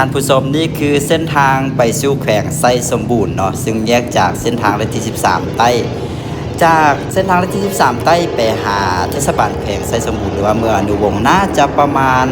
ທ່ານຜູ້ຊົມ, ນີ້ຄືເສັ້ນທາງໄປສູ່ແຂວງໄຊສົມບູນເນາະ, ຊຶ່ງແຍກຈາກເສັ້ນທາງເລກທີສິບສາມໃຕ້. ຈາກເສັ້ນທາງເລກທີສິບສາມໃຕ້ໄປຫາເທດສະບານແຂວງໄຊສົມບູນ ຫຼືວ່າເມືອງອະນຸວົງ ໜ້າຈະປະມານ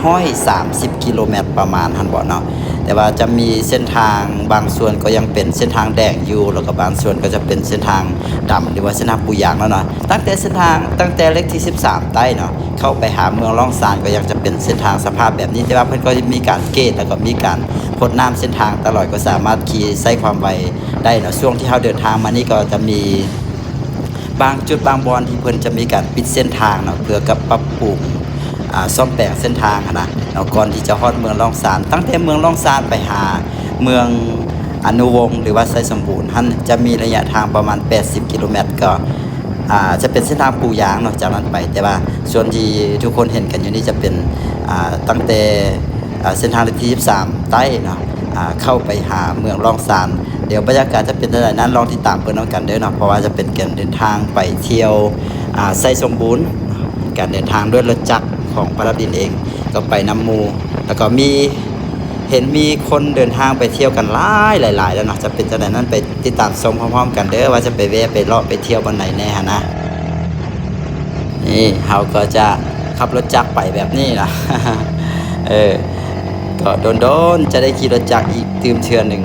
ຮ້ອຍສາມສິບກິໂລແມັດປະມານຫັ້ນບໍເນາະ. ແຕ່ວ່າຈະມີເສັ້ນທາງບາງສ່ວນກໍຍັງເປັນເສັ້ນທາງແດງຢູ່, ແລ້ວກໍບາງສ່ວນກໍຈະເປັນເສັ້ນທາງດຳ ຫຼືວ່າເສັ້ນທາງປູຢາງແລ້ວເນາະ. ຕັ້ງແຕ່ເສັ້ນທາງ, ຕັ້ງແຕ່ເລກທີສິບສາມໃຕ້ເນາະ ເຂົ້າໄປຫາເມືອງລ່ອງຊານກໍຍັງຈະເປັນເສັ້ນທາງສະພາບແບບນີ້, ແຕ່ວ່າເພິ່ນກໍມີການເກດ ແລ້ວກໍມີການພົດນ້ຳເສັ້ນທາງຕະຫຼອດ, ກໍສາມາດຂີ່ໃຊ້ຄວາມໄວໄດ້ເນາະ. ຊ່ວງທີ່ເຮົາເດີນທາງມານີ້ກໍຈະມີບາງຈຸດບາງບ່ອນທີ່ເພິ່ນຈະມີການປິດເສັ້ນທາງເນາະ ເພື່ອກັບປັບປຸງ, ອາ, ສ້ອມແປງເສັ້ນທາງຫັ້ນນະເນາະ, ກ່ອນທີ່ຈະຮອດເມືອງລ່ອງຊານ. ຕັ້ງແຕ່ເມືອງລ່ອງຊານໄປຫາເມືອງອະນຸວົງ ຫຼືວ່າໄຊສົມບູນຫັ້ນ ຈະມີໄລຍະທາງປະມານແປດສິບກິໂລແມັດ, ກໍ ອ່າ ຈະເປັນເສັ້ນທາງປູຢາງເນາະ ຈາກນັ້ນໄປ. ແຕ່ວ່າສ່ວນທີ່ທຸກຄົນເຫັນກັນຢູ່ນີ້ຈະເປັນ, ອ່າ ຕັ້ງແຕ່, ອ່າ ເສັ້ນທາງເລກທີສິບສາມໃຕ້ເນາະ, ອ່າ ເຂົ້າໄປຫາເມືອງລ່ອງຊານ. ດຽວບັນຍາກາດຈະເປັນຈັ່ງໃດນັ້ນ ລອງຕິດຕາມເບິ່ງນຳກັນເດີເນາະ, ເພາະວ່າຈະເປັນການເດີນທາງໄປທ່ຽວ, ອ່າ ໄຊສົມບູນ, ການເດີນທາງດ້ວຍລົດຈັກຂອງປາລາດິນເອງ ກໍໄປນຳໝູ່, ແລ້ວກໍມີ ເຫັນມີຄົນເດີນທາງໄປທ່ຽວກັນຫຼາຍ, ຫຼາຍໆ ແລ້ວເນາະ. ຈະເປັນຈັ່ງໃດນັ້ນ ໄປຕິດຕາມຊົມພ້ອມໆ ກັນເດີ ວ່າຈະໄປແວ່ໄປເລາະໄປທ່ຽວບ່ອນໃດແດ່ຫັ້ນນະ. ນີ້ເຮົາກໍຈະຂັບລົດຈັກໄປແບບນີ້ລະ. ເອີ ກໍດົນໆ ຈະໄດ້ຂີ່ລົດຈັກອີກຕື່ມເທື່ອໜຶ່ງ.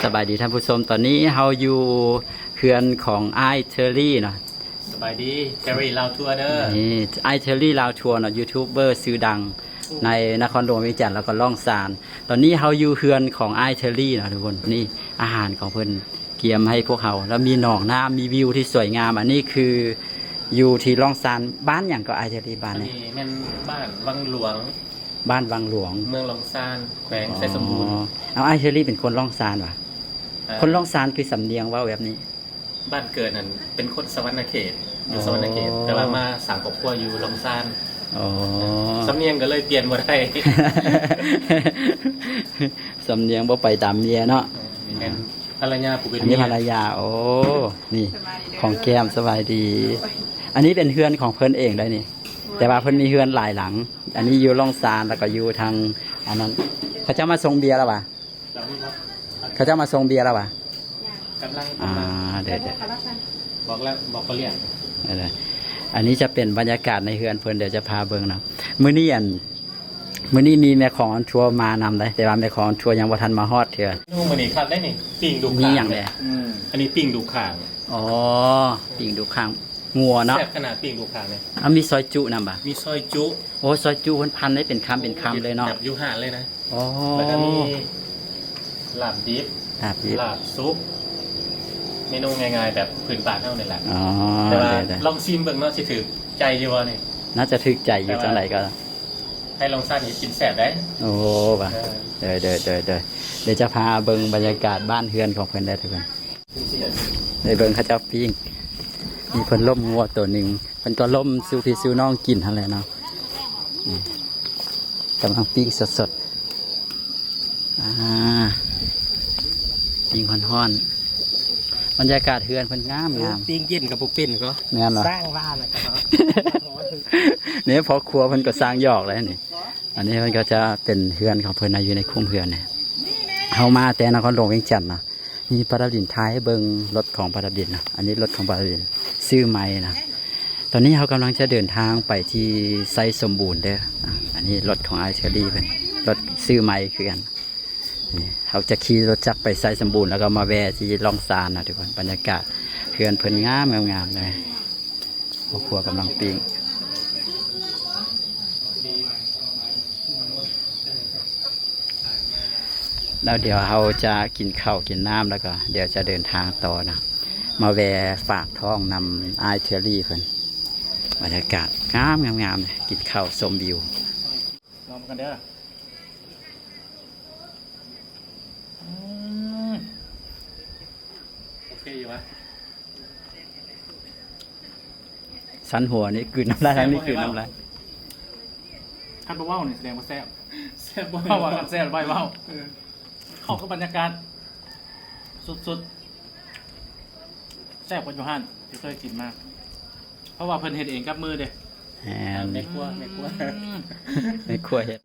ສະບາຍດີທ່ານຜູ້ຊົມ, ຕອນນີ້ເຮົາຢູ່ເຮືອນຂອງອ້າຍເທີຣີເນາະ. ສະບາຍດີ ເທີຣີລາວທົວເດີ. ນີ້ອ້າຍເທີຣີລາວທົວເນາະ, ຢູທູບເບີຊື່ດັງໃນນະຄອນຫຼວງວຽງຈັນ ແລ້ວກໍລ່ອງຊານ. ຕອນນີ້ເຮົາຢູ່ເຮືອນຂອງອ້າຍເທີຣີເນາະທຸກຄົນ. ນີ້ອາຫານຂອງເພິ່ນກຽມໃຫ້ພວກເຮົາ, ແລ້ວມີໜອງນ້ຳ, ມີວິວທີ່ສວຍງາມ. ອັນນີ້ຄືຢູ່ທີ່ລ່ອງຊານ. ບ້ານຫຍັງກໍອ້າຍເທີຣີ? ບ້ານນີ້ ອັນນີ້ແມ່ນບ້ານວັງຫຼວງ. ບ້ານວັງຫຼວງ ເມືອງລ່ອງຊານ ແຂວງໄຊສົມບູນ. ອໍ ເອົາ ອ້າຍເທີຣີເປັນຄົນລ່ອງຊານຫວາ? ເອີ ຄົນລ່ອງຊານຄືສຳນຽງເວົ້າແບບນີ້. ບ້ານເກີດຫັ້ນເປັນຄົນສະຫວັນນະເຂດ, ຢູ່ສະຫວັນນະເຂດ, ອໍ ແຕ່ວ່າມາສ້າງຄອບຄົວຢູ່ລ່ອງຊານ. ອໍ ສຳນຽງກໍເລີຍປ່ຽນບໍ່ໄດ້. ສຳນຽງບໍ່ໄປຕາມເມຍເນາະ. ເອີ ແມ່ນ. ພັນລະຍາຜູ້ເປັນເມຍ. ອັນນີ້ພັນລະຍາ. ໂອ້ ນີ້ ສະບາຍດີເດີ ຂອງແກ້ມ. ສະບາຍດີ. ອັນນີ້ເປັນເຮືອນຂອງເພິ່ນເອງໄດ໋ນີ້, ແຕ່ວ່າເພິ່ນມີເຮືອນຫຼາຍຫຼັງ. ອັນນີ້ຢູ່ລ່ອງຊານ ແລ້ວກໍຢູ່ທາງອັນນັ້ນ. ເຂົາເຈົ້າມາສົ່ງເບຍແລ້ວຫວາ? ເຂົາເຈົ້າມາສົ່ງເບຍແລ້ວຫວາ? ກຳລັງ ອ່າ ເດີໆ ບອກແລ້ວ ບອກເຂົາລ້ຽງ. ເອີ ອັນນີ້ຈະເປັນບັນຍາກາດໃນເຮືອນເພິ່ນ, ດຽວຈະພາເບິ່ງເນາະ. ມື້ນີ້ ອັນ ມື້ນີ້ມີແມ່ຂອງອອນທົວມານຳໄດ໋, ແຕ່ວ່າແມ່ຂອງອອນທົວຍັງບໍ່ທັນມາຮອດເທື່ອ. ມື້ນີ້ຄັກໄດ໋ນີ້ ປີ້ງດູກ ມີຫຍັງແດ່? ອືມ ອັນນີ້ປີ້ງດູກຂ່າງ. ອໍ ປີ້ງດູກຂ່າງ ງົວເນາະ. ແຊບຂະໜາດ ປີ້ງດູກຂ່າງນີ້. ເອົາ ມີຊອຍຈຸນຳບະ? ມີຊອຍຈຸ. ໂອ້ ຊອຍຈຸເພິ່ນພັນໄດ້ເປັນຄຳເປັນຄຳເລີຍເນາະ. ແບບຢູ່ຮ້ານເລີຍນະ. ອໍ ແລ້ວກໍມີລາບດິບ ລາບດິບ ລາບສຸກ, ເມນູງ່າຍໆ ແບບພື້ນບ້ານເຮົານີ້ແຫຼະ. ອໍ ແຕ່ວ່າ ເດີໆ ລອງຊີມເບິ່ງເນາະ ຊິຖືກໃຈຢູ່ບໍ່ນີ້? ໜ້າຈະຖືກໃຈຢູ່. ແຕ່ວ່າ ຈັ່ງໃດກໍໄທລ່ອງຊານນີ້ກິນແຊບໄດ໋. ໂອ້ ວ່າ ເອີ ເດີໆໆໆ ດຽວຈະພາເບິ່ງບັນຍາກາດບ້ານເຮືອນຂອງເພິ່ນເດີທຸກຄົນ. ໄດ້ເບິ່ງເຂົາເຈົ້າປີ້ງ, ມີເພິ່ນລົ້ມງົວໂຕໜຶ່ງ, ເພິ່ນກໍລົ້ມສູ່ພີ່ສູ່ນ້ອງກິນຫັ້ນແຫຼະເນາະ. ອືມ ກຳລັງປີ້ງສົດໆ. ອ່າ ປີ້ງຮ້ອນໆ. ບັນຍາກາດເຮືອນເພິ່ນງາມໆ. ເອີ ປີ້ງເຢັນກໍບໍ່ເປັນກໍ ແມ່ນບໍ່? ສ້າງວ່ານະກໍ ນີ້ພໍ່ຄົວເພິ່ນກໍສ້າງຢອກແລ້ວນີ້. ອັນນີ້ມັນກໍຈະເປັນເຮືອນຂອງເພິ່ນນະ ຢູ່ໃນຄຸ້ມເຮືອນນີ້. ເຮົາມາແຕ່ນະຄອນຫຼວງວຽງຈັນນະ ນີ້ປະດັບດິນ ຖ່າຍໃຫ້ເບິ່ງລົດຂອງປະດັບດິນນະ. ອັນນີ້ລົດຂອງປະດັບດິນ ຊື້ໃໝ່ນະ. ຕອນນີ້ເຮົາກຳລັງຈະເດີນທາງໄປທີ່ໄຊສົມບູນເດີ້. ອາ ອັນນີ້ລົດຂອງອ້າຍເທີຣີເພິ່ນ ລົດຊື້ໃໝ່ຄືກັນ. ນີ້ເຮົາຈະຂີ່ລົດຈັກໄປໄຊສົມບູນ ແລ້ວກໍມາແວ່ທີ່ລ່ອງຊານນະທຸກຄົນ. ບັນຍາກາດເຮືອນເພິ່ນງາມໆເລີຍ. ຄອບຄົວກຳລັງປີ້ງ ແລ້ວດຽວເຮົາຈະກິນເຂົ້າກິນນ້ຳ ແລ້ວກໍດຽວຈະເດີນທາງຕໍ່ນະ ມາແວ່ຝາກທ້ອງນຳອ້າຍເທີຣີເພິ່ນ. ບັນຍາກາດງາມໆ ກິນເຂົ້າຊົມວິວ. ລອງກັນເດີ້. ອືມ ໂອເຄຢູ່ວະ. ສັນຫົວນີ້ກືນນ້ຳລາຍ ທາງນີ້ກືນນ້ຳລາຍ. ຄັນບໍ່ເວົ້ານີ້ສະແດງວ່າແຊບ. ແຊບບໍ່ ເພາະວ່າຄັນແຊບບໍ່ໃຫ້ເວົ້າ. ເອີ ເຂົ້າກັບບັນຍາກາດສຸດໆ. ແຊບກວ່າຢູ່ຮ້ານທີ່ເຄີຍກິນມາ ເພາະວ່າເພິ່ນເຮັດເອງກັບມືເດ້. ແມ່ນ ແມ່ຄົວ ແມ່ຄົວ ອືມ ແມ່ຄົວເຮັດ.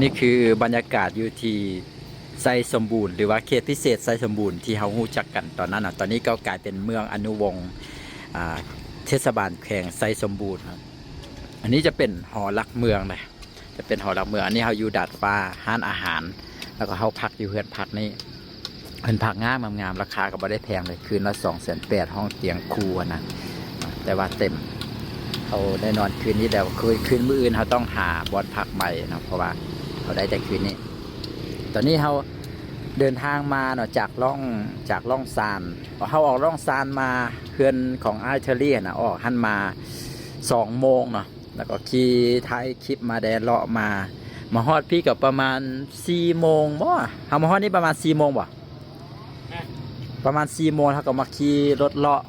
ນີ້ຄືບັນຍາກາດຢູ່ທີ່ໄຊສົມບູນ ຫຼືວ່າເຂດພິເສດໄຊສົມບູນທີ່ເຮົາຮູ້ຈັກກັນຕອນນັ້ນນະ. ຕອນນີ້ກໍກາຍເປັນເມືອງອະນຸວົງ ອ່າ ເທດສະບານແຂວງໄຊສົມບູນ. ອັນນີ້ຈະເປັນຫໍຫຼັກເມືອງນະ ຈະເປັນຫໍຫຼັກເມືອງ. ອັນນີ້ເຮົາຢູ່ດາດຟ້າຮ້ານອາຫານ ແລ້ວກໍເຮົາພັກຢູ່ເຮືອນພັກນີ້. ເພິ່ນພັກງາມໆ ລາຄາກໍບໍ່ໄດ້ແພງເລີຍ ຄືນລະສອງແສນແປດ ຫ້ອງຕຽງຄູ່ຫັ້ນນະ ແຕ່ວ່າເຕັມ. ເຮົາໄດ້ນອນຄືນນີ້ແລ້ວ ຄືນມື້ອື່ນເຮົາຕ້ອງຫາບ່ອນພັກໃໝ່ເນາະ ເພາະວ່າເຮົາໄດ້ແຕ່ຄືນນີ້. ຕອນນີ້ເຮົາເດີນທາງມາເນາະ ຈາກລ່ອງ ຈາກລ່ອງຊານ ເຮົາອອກລ່ອງຊານມາ ເຮືອນຂອງອ້າຍເທີຣີຫັ້ນນະ ອອກຫັ້ນມາສອງໂມງເນາະ. ແລ້ວກໍຂີ່ຖ່າຍຄລິບມາແດ່ ເລາະມາ ມາຮອດພີ້ກໍປະມານສີ່ໂມງບໍ? ເຮົາມາຮອດນີ້ປະມານສີ່ໂມງບໍ? ປະມານສີ່ໂມງ ເຮົາກໍມາຂີ່ລົດເລາະ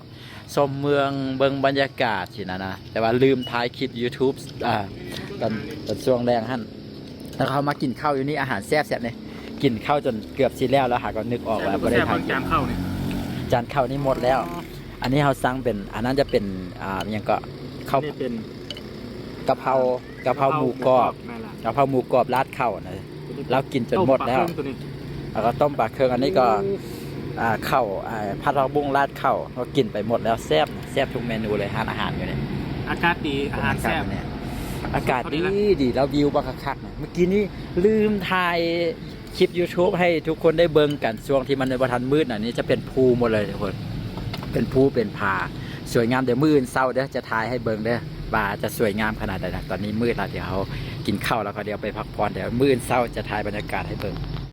ຊົມເມືອງ ເບິ່ງບັນຍາກາດຊີ້ນະນະ ແຕ່ວ່າລືມຖ່າຍຄລິບຢູທູບ ອ່າ ຕອນ ຕອນຊ່ວງແລງຫັ້ນ. ແລ້ວເຮົາມາກິນເຂົ້າຢູ່ນີ້ ອາຫານແຊບໆ ນີ້ ກິນເຂົ້າຈົນເກືອບຊິແລ້ວ ແລ້ວຫາກໍນຶກອອກວ່າບໍ່ໄດ້ຖ່າຍຄລິບ. ຈານເຂົ້ານີ້ໝົດແລ້ວ. ອັນນີ້ເຮົາສັ່ງເປັນ ອັນນັ້ນຈະເປັນ ອ່າ ຫຍັງເກາະ ເຂົ້າ ເປັນ ກະເພົາ ກະເພົາໝູກອບ ແມ່ນລະ ກະເພົາໝູກອບລາດເຂົ້ານະ. ລາວກິນຈົນໝົດແລ້ວ ແລ້ວກໍຕົ້ມປາເຄິ່ງ. ອັນນີ້ກໍ ອ່າ ເຂົ້າ ອ່າ ຜັດຜັກບຸ້ງລາດເຂົ້າ ເຮົາກິນໄປໝົດແລ້ວ. ແຊບ ແຊບທຸກເມນູເລີຍ ຮ້ານອາຫານຢູ່ນີ້. ອາກາດດີ ອາຫານແຊບ ອາກາດດີ ດີ ແລ້ວວິວບັກຄັກໆ ນະ. ເມື່ອກີ້ນີ້ລືມຖ່າຍ ຄລິບຢູທູບໃຫ້ທຸກຄົນໄດ້ເບິ່ງກັນ ຊ່ວງທີ່ມັນບໍ່ທັນມືດນະ. ນີ້ຈະເປັນພູໝົດເລີຍທຸກຄົນ ເປັນພູເປັນຜາ ສວຍງາມ. ດຽວມື້ອື່ນເຊົ້າເດີ ຈະຖ່າຍໃຫ້ເບິ່ງເດີ ວ່າຈະສວຍງາມຂະໜາດໃດນະ. ຕອນນີ້ມືດລະ ດຽວເຮົາກິນເຂົ້າແລ້ວກໍດຽວໄປພັກຜ່ອນ ດຽວມື້ອື່ນເຊົ້າຈະຖ່າຍບັນຍາກາດໃຫ້ເບິ່ງ.